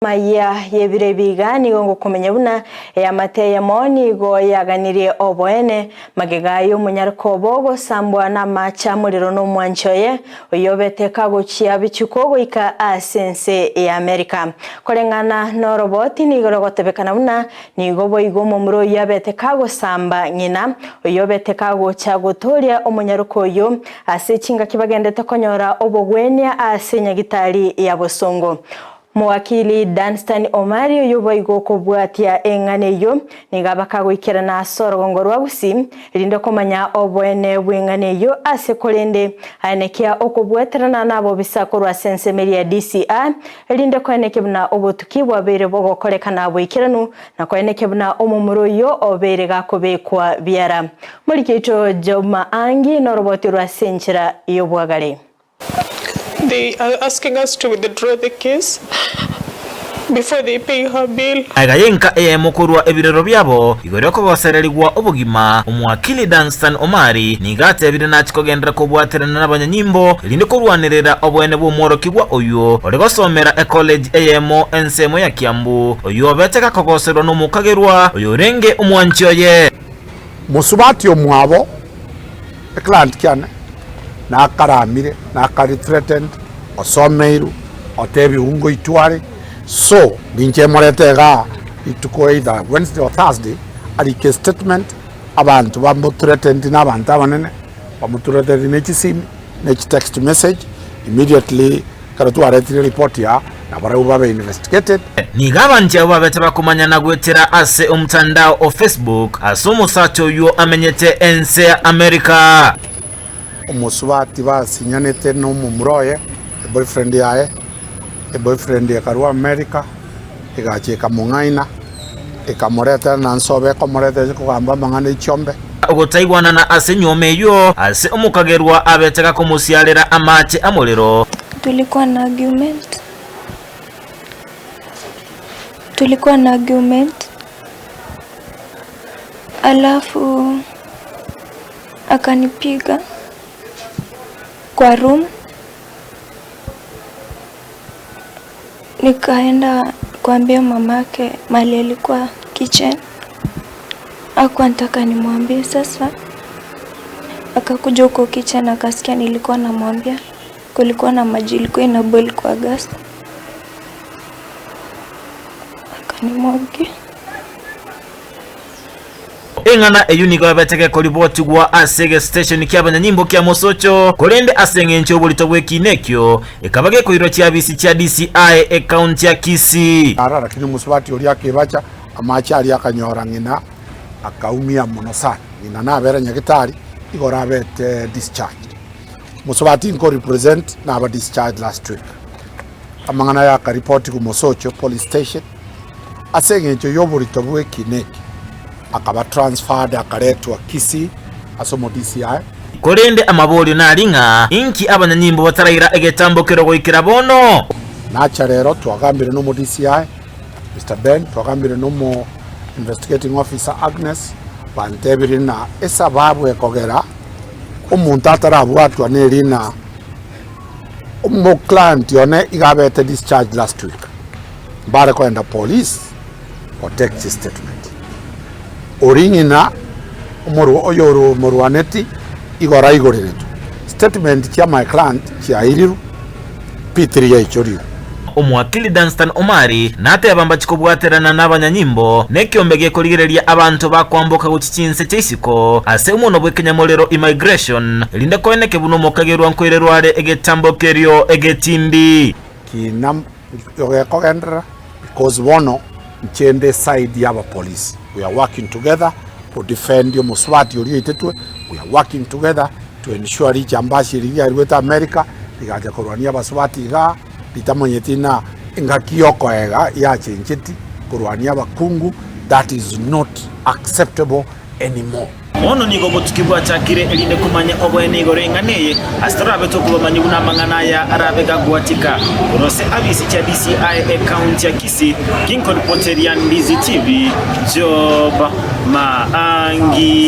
Mayia y'ebiro ebi iga nigo ngokomenya buna eamate eyemo nigo yaganirie oboene, magega y'omonyarko obo ogosambwa namaache amorero nomwanchi oye, oyio obete kagochia bichuko goika ase ense ya Amerika. Koreng'ana noroboti nigo rogotebekana buna nigo boigo omomura oyio abete kagosamba ng'ina, oyio obete kagocha gotooria omonyarko oyio ase chingaki bagendete konyora obogwenia ase nyagitari ya bosongo. Mowakili Dunstan Omari oyio boigo okobwatia eng'ana eyio nigo abakagoikerana ase orogongo rwa Gusii erinde komanya oboene bw'eng'ana eyio ase korende aenekia okobweterana nabobisa korwa ase ensemo eria ya DCI erinde koenekia buna obotuki bwabeire bogokorekana boikeranu na koenekia buna omomura oyio obeire gakobekwa biara. Moriki oito Juma Angi noroboti rwa ase enchera y'obwagare. They are asking us to withdraw the case before they pay her bail. Aiga y'enka eyemo korwa ebirero biabo igoro y'okogosererigwa obogima, Omwakili Dunstan Omari nigo atebire nachie kogenderera kobwaterana nabanyanyimbo erinde korwanerera oboene bw'omworokigwa oyio ore gosomera ecollege eyemo ensemo ya Kiambu, oyio obete gakogoserwa nomokagerwa oyorenge omwanchi oye. Mosubati omwabo eclient kiane nakaramire nakari threatened osomeirwe otebiwu ngoitwa are so ninche morete igaa rituko either Wednesday or Thursday arike statement abanto bamo threatened na abanto abanene bamo threatened ne chisimi ne chitext message immediately ekero twaretire report yaa nabarabwo babe investigated. Nigo abanto abwo babete bakomanyana goetera ase omotandao o Facebook ase omosacha oyio amenyete ense ya America. Omosubati basinyanete nomomura oye, eboyfriend yaye, eboyfriend ekarwa America, egacha ekamong'aina, ekamoretera na nsobe ekomoretera eche kogamba amang'ana echiombe. Ogotaigwanana ase enyuomo eyio, ase omokagerwa abete gakomosiarera amache amorero. Tulikuwa na argument Tulikuwa na argument alafu akanipiga kwa room Nikaenda kuambia mamake mahali alikuwa kitchen, hakuwa anataka nimwambie. Sasa akakuja huko kitchen akasikia nilikuwa namwambia, kulikuwa na maji ilikuwa ina boil kwa gas, akanimwagia. Eng'ana eyio nigo yabete gekoribotigwa ase egesitesheni ki'abanyanyimbo kia Mosocho, korende ase engencho y'oborito bw'ekiina ekio, ekaba gekoirwa chiabisi chia DCI ekaunti ya Kisii. Ara lakini omosubati oria akebacha amache aria akanyora ng'ina akaumia mono sana. Ng'ina nabere nyagetari igoro abete discharged. Mosubati nko represent naba discharged last week. Amang'ana aya akaripotigwa Mosocho police station. Ase engencho y'oborito bw'ekina eke, akaba transferred akaretwa Kisii ase omo DCI. Korende amaborio nari ng'a, Inki abanyanyimbo bataraira egetambo kero goikera bono? Nacha rero twagambire nomo DCI Mister Ben, twagambire nomo investigating officer Agnes, bantebirie ng'a esababu ekogera omonto atarabwatwa neri ng'a omoclient one iga abete discharged last week. Mbare kogenda police go take chistatement. Oria ng'ina omorwa oyo omorwaneti igoro aigoreretwe. Statement chia my client chiairirwe, P3 yaichorirwe. Omwakili Dunstan Omari nateba mbachi kobwaterana nabanyanyimbo nekiombe gekorigereria abanto bakwamboka gochia chinse chia isiko ase omonwa bw'ekenyamorero Immigration erinde koeneke buna omokagerwa nkoirerwa are egetambo kerio egetindi. Kina Gekogenderera because bono inche nde side ya abapolisi we are working together to defend omosubati oria oitetwe, we are working together to ensure richambasi eri riaruete America rigacha korwania abasubati igaa ritamanyeti ng'a engaki yokoega yachencheti korwania abakungu that is not acceptable anymore. Bono nigo obotuki bwachakire, erinde komanya oboene igoro y'eng'ana eye, ase torabe tokobamanyia buna amang'ana aya arabe gagwatika. Korwa ase abisi chia DCI ekaunti ya Kisii, ginkoripoteria Ndizi TV, Job Maangi.